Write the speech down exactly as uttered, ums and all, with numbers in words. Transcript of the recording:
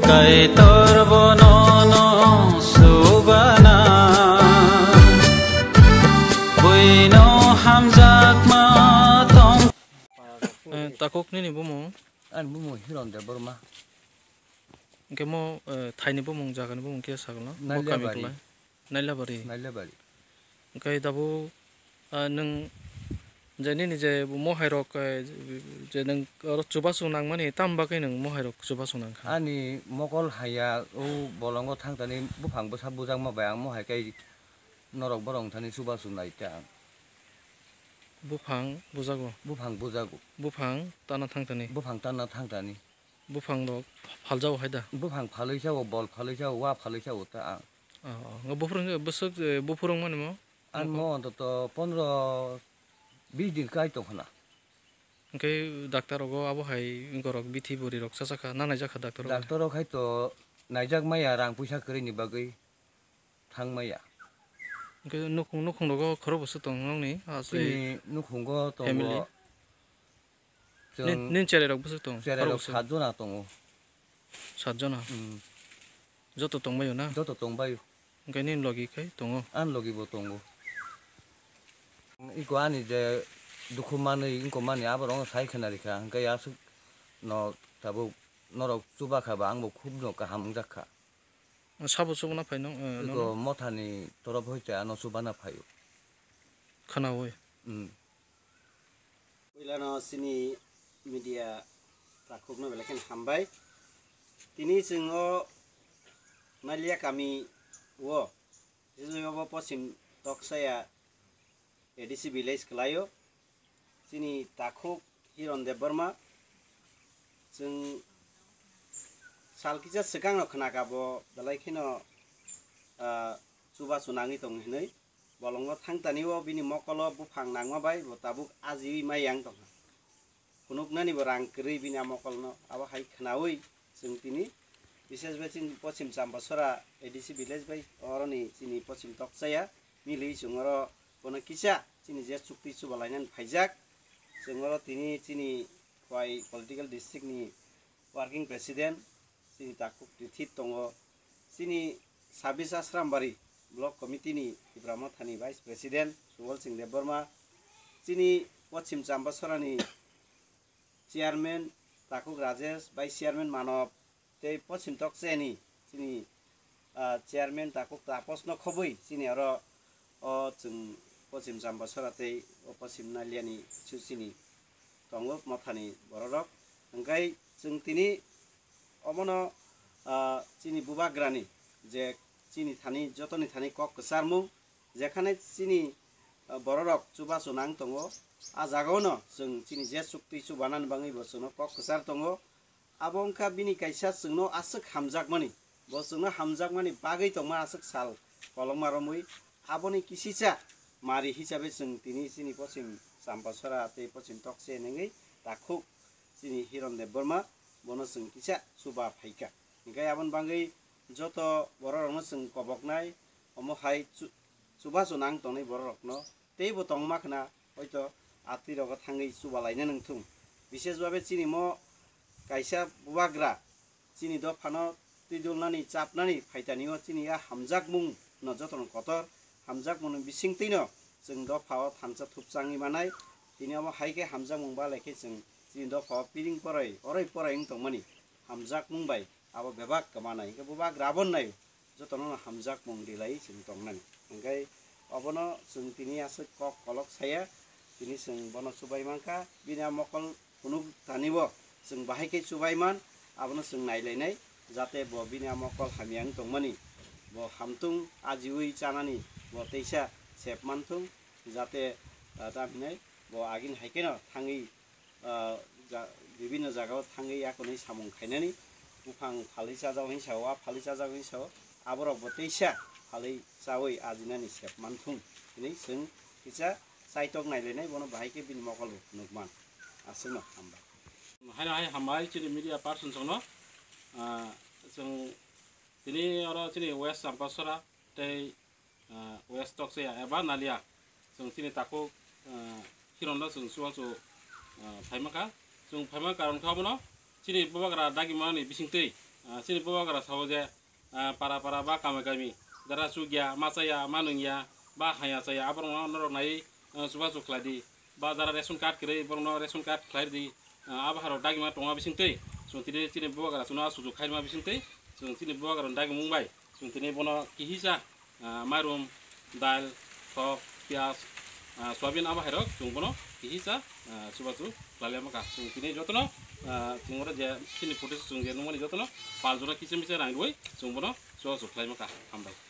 Kaitor bono no subana, buino hamjakma tong. Eh, takhuk nini bumung? Ani bumung Hiron Debbarma. Hwnkhe mo, eh, thaini bumung, jagani bumung khe sagwlano? Bo kami Nailabari. Kwlai? Nailabari. Nailabari. Hwnkhe tabuk, ah, nwng je nini je mohai rok, eh, je nwng oro chubachu nangmani, tamo bagwi nwng mohai rok chubachu nangkha? Ani mokol haya o bolongo thangtani buphang bwsa bujakma bai ang mohai kai norok borok thani chubachu nai ta ang. Buphang bujago? Buphang bujago. Buphang tana thangtani? Buphang tana thangtani. Buphang rok phaljago hai da? Buphang phalwi sao, bol phalwi sao, wa phalwi sao ta ang. Oh, oh. Buphuru hwnkhe bwswk, eh, buphuru wngmani mo? Ang mo ontoto pondro bis din kai tongkhna. Hwnkhe doctor rogo abo hai borok bithi bwrwi rok chachakha, nanaijak kha doctor rogo? Doctor rok hai to naijak maya rang puisa kwrwini bagwi thang maya. Hwnkhe nukhung, nukhung rogo khorok bwswk tong nokni? Ah, chini nukhungo tongo family? Chwng nin, nin cherai rok bwswk tong? Cherai rok khorok bwswk? Sat jona tongo. Sat jona? Hmm. Joto tongbaio na? Joto tongbaio. Hwnkhe nini logi khai tongo? Ani logi bo tongo. Iko ani je dukhu manwi wngkha mani aborok sai khwna rikha, hwnkhe aswk no tabuk norok chuba kha ba ang bo khub no kaham wngjak kha. Sabo chubana phai no, eh, iko nono? Mothani torof hoite ano chubana phaio. Khwnaui? Hmm. Puilano chini media takhukno belai kheno hambai. Tini chwng o Nalia kami o, Jisui obo Poschim Toksaya A D C village kwlaio. Chini takhuk Hiron Debbarma. Chwng sal kisa swkangno khwnakha bo belai kheno, ah, chubachu nangwi tongo hinwi. Bolongo thangtani o bini mokolo buphang nangma bai bo tabuk ajiwi mai yang tongkha. Phunuknani bo rang kwrwi bini a mokolno, abo hai khwnaui chwng tini, bises bai chini Poschim Chambasora A D C village bai oroni chini Poschim Toksaya milwi chwng oro bono kisa chini je chukti chuba lainani phaijak. Chwng oro tini chini Khowai political district ni working president, chini takhuk Rithi tongo, chini Sabis Asrambari block committee ni Tipra Mothani vice president Subal Singh Debbarma, chini Poschim Chambasora ni chairman takhuk Rajesh, vice chairman Manob, tei Poschim Toksaya ni chini, ah, chairman takhuk Taposno khobwi chini oro o chwng Poschim Chambasora tei o Poschim Naliani su chini tongo mothani bororok. Hwnkhe chwng tini omono, ah, chini bubagrani je chini thani jotoni thani kok kwcharmung, jekhane chini, ah, bororok chubachu nang tongo, a jagao no chwng chini je chukti chubanani bagwi bo chwngno kok kwchar tongo. Abo wngkha bini kaisa chwngno aswk hamjakmani, bo chwngno hamjakmani bagwi tongma aswk sal kolokma romwi, aboni kisisa mari hisabe chwng tini chini Poschim Chambasora tei Poschim Toksaya nengwi takhuk chini Hiron Debbarma bono chwng kisa chuba phaikha. Hwnkhe aboni bagwi joto bororokno chwng koboknai, omo hai chu-, chubachu nang tongnai bororokno teibo tongma khna hoito atwi rogo thangwi chuba laina nangthung. Bises babe chini mo kaisa bubagra chini dophano twidulnani chapnani phaitani o chini a hamjakmung no jotono kotor hamjakmung ni bisingtwi no chwng dopha o thansa thupchangwi manai. Tini omo hai khe hamjakmung balai khe chwng chini dopha o piring porai oroi porai wng tongmani hamjakmung bai abo bebak kwmanai hwnkhe bubagra bo nai jotono hamjakmung rilai chwng tongnani. Hwnkhe obono chwng tini aswk kok kolok saya, tini chwng bono chubai mankha, bini a mokol phunuk tanibo chwng bahai khe chubai man, abono chwng nailainai, jate bo bini a mokol hamya wng tongmani, bo hamtung ajiui chanani bo teisa sep manthung, jate, ah, tamhinai bo agini hai kheno thangwi ah, ja-, bibinno jagao thangwi yakunwi samung khainani, buphang phalwi chajak hinwi sao, a phalwi chajak hinwi sao, aborokbo teisa phalwi chaui ajinani sep manthung hinwi chwng kisa chaitok nailainai, bono bahai khe bini mokol bo nukman. Aswkno hambai. Haino hai hambai chini media person songno, ah, chwng tini oro chini West Champasora tei ah, West Toksaya eba Nalia. Chwng chini takhuk, ah, Hironno chwng chubachu, ah, phaima kha. Chwng phaima karon kha bono chini bubagra dagimani bisingtwi Ah, chini bubagra sao je, ah, para para ba kami kami, jara chukya, ma chaya, ma nungya, ba haya chaya, aborokno norok nai, ah, chubachu khlai di. Ba jara ration card kwrwi, borokno ration card khlai di. Ah, abo harok dagima tongma bisingtwi, chwng tini chini bubagra chwngno sujuk khaima bisingtwi, chwng chini bubagra dagimung bai, chwng tini bono kihisa, ah, mairum, dal, thok, piyaj, ah, soyabin abo hairok chwng bono kihisa, ah, chubachu khlai maka. Chwng tini jotono, ah, chwng oro je chini photo chwng je nukmani jotono pal jora kisa misa rang rwi chwng bono chubachu khlai maka. Hambai.